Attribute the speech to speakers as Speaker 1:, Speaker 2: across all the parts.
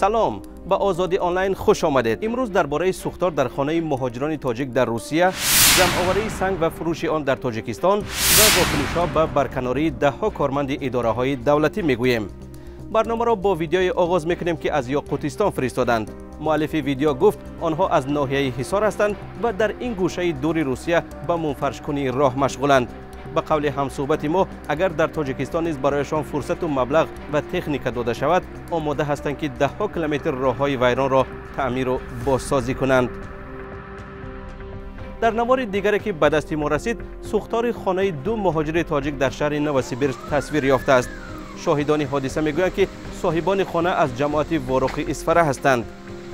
Speaker 1: Салом, ба Озодӣ Онлайн хуш омадед. Имрӯз дар бораи сӯхтор дар хонаи муҳоҷирони тоҷик дар Русия, ҷамъоварии санг ва фурӯши он дар Тоҷикистон ва вокунишҳо ба барканории даҳҳо корманди идораҳои давлатӣ мегӯем. Барномаро бо видеое оғоз мекунем, ки аз Ёқутистон фиристоданд. Муаллифи видео гуфт, онҳо аз ноҳияи Ҳисор ҳастанд ва дар ин гӯшаи дури Русия ба мунфаршкунии роҳ машғуланд. Ба қавли ҳамсӯҳбати мо, агар дар Тоҷикистон низ барояшон фурсату маблағ ва техника дода шавад, омода ҳастанд, ки даҳҳо километр роҳҳои вайронро таъмиру бозсозӣ кунанд. Дар навори дигаре, ки ба дасти мо расид, сӯхтори хонаи ду муҳоҷири тоҷик дар шаҳри Новосибирск тасвир ёфтааст. Шоҳидони ҳодиса мегӯянд, ки соҳибони хона аз ҷамоати Ворухи Исфара ҳастанд.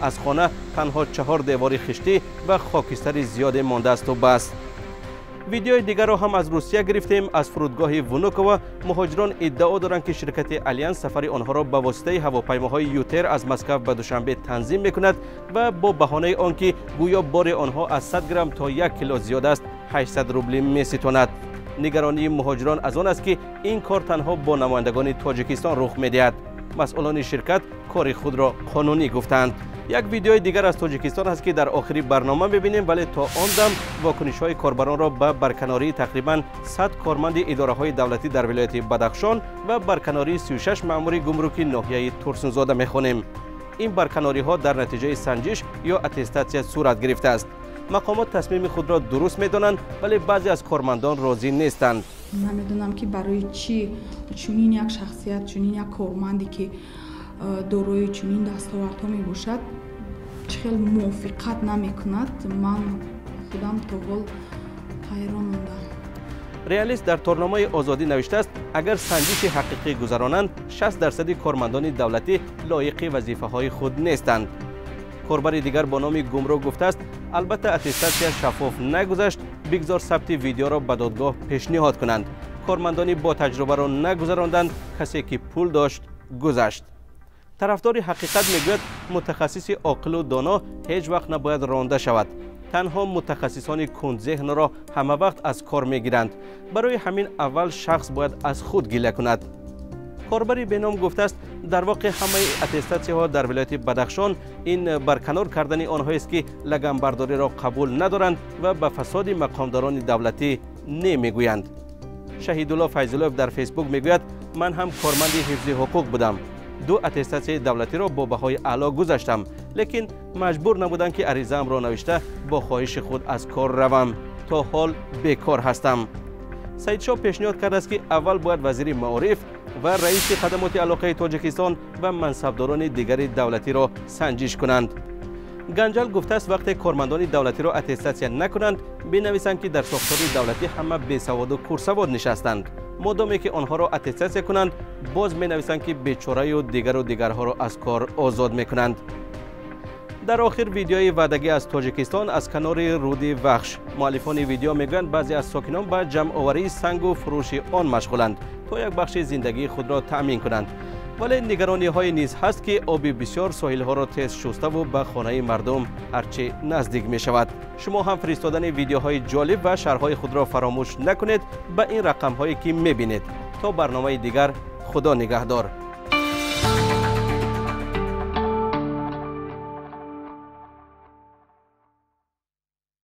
Speaker 1: Аз хона танҳо чаҳор девори хиштӣ ва хокистари зиёде мондаасту бас. Видеои дигарро ҳам аз Русия гирифтем, аз фурудгоҳи Внуково. Муҳоҷирон иддао доранд, ки ширкати Алянс сафари онҳоро ба воситаи ҳавопаймоҳои Ютер аз Москав ба Душанбе танзим мекунад ва бо баҳонаи он ки гӯё бори онҳо аз 100 грамм то 1 кило зиёд аст, 800 рубли меситонад. Нигаронии муҳоҷирон аз он аст, ки ин кор танҳо бо намояндагони Тоҷикистон рух медиҳад. Масъулони ширкат кори худро қонунӣ гуфтанд. Як видеои дигар аз Тоҷикистон ҳаст, ки дар охири барнома мебинем, вале то он дам вокунишҳои корбаронро ба барканории тақрибан 100 корманди идораҳои давлатӣ дар вилояти Бадахшон ва барканории 36 маъмури гумруки ноҳияи Турсунзода мехонем. Ин барканориҳо дар натиҷаи санҷиш ё аттестатсия сурат гирифтааст. Мақомот тасмими худро дуруст медонанд, вале баъзе аз кормандон розӣ нестанд.
Speaker 2: Намедонам, ки барои чӣ чунин як шахсият, чунин як корманде, ки дорои чунин дастовардҳо мебошад, чӣ хел мувофиқат намекунад. Ман худам то ҳол ҳайрон мондам.
Speaker 1: Реалист дар торномаи Озодӣ навиштааст, агар санҷиши ҳақиқӣ гузаронанд, 60 дарсади кормандони давлатӣ лоиқи вазифаҳои худ нестанд. Корбари дигар бо номи Гумрук гуфтааст, албатта аттестатсия шаффоф нагузашт, бигзор сабти видеоро ба додгоҳ пешниҳод кунанд. Кормандони бо таҷрубаро нагузаронданд, касе ки пул дошт, гузашт. Тарафдори ҳақиқат мегӯяд, мутахассиси оқилу доно ҳеҷ вақт набояд ронда шавад. Танҳо мутахассисони кундзеҳнро ҳама вақт аз кор мегиранд. Барои ҳамин аввал шахс бояд аз худ гила кунад. Корбари беном гуфтааст, дар воқеъ ҳамаи аттестатсияҳо дар вилояти Бадахшон ин барканор кардани онҳоест, ки лаганбардориро қабул надоранд ва ба фасоди мақомдорони давлатӣ немегӯянд. Шаҳидулло Файзуллоев дар Фейсбук мегӯяд, ман ҳам корманди ҳифзи ҳуқуқ будам, ду аттестатсияи давлатиро бо баҳои аъло гузаштам, лекин маҷбур набудам, ки аризаамро навишта бо хоҳиши худ аз кор равам. То ҳол бекор ҳастам. Саидшоҳ пешниҳод кардааст, ки аввал бояд вазири маориф ва раиси хадамоти алоқаи Тоҷикистон ва мансабдорони дигари давлатиро санҷиш кунанд. Ганҷал гуфтааст, вақте кормандони давлатиро аттестатсия накунанд, бинависанд, ки дар сохтори давлатӣ ҳама бесаводу курсавод нишастанд. Модоме ки онҳоро аттестатсия кунанд, боз менависанд, ки бечораю дигару дигарҳоро аз кор озод мекунанд. Дар охир видеои ваъдагӣ аз Тоҷикистон, аз канори руди Вахш. Муаллифони видео мегӯянд, баъзе аз сокинон ба ҷамъоварии сангу фурӯши он машғуланд, то як бахши зиндагии худро таъмин кунанд, вале нигарониҳое низ ҳаст, ки оби бисёр соҳилҳоро тез шуставу ба хонаи мардум ҳарчи наздик мешавад. Шумо ҳам фиристодани видеоҳои ҷолиб ва шарҳҳои худро фаромӯш накунед ба ин рақамҳое, ки мебинед. То барномаи дигар, Худо нигаҳдор.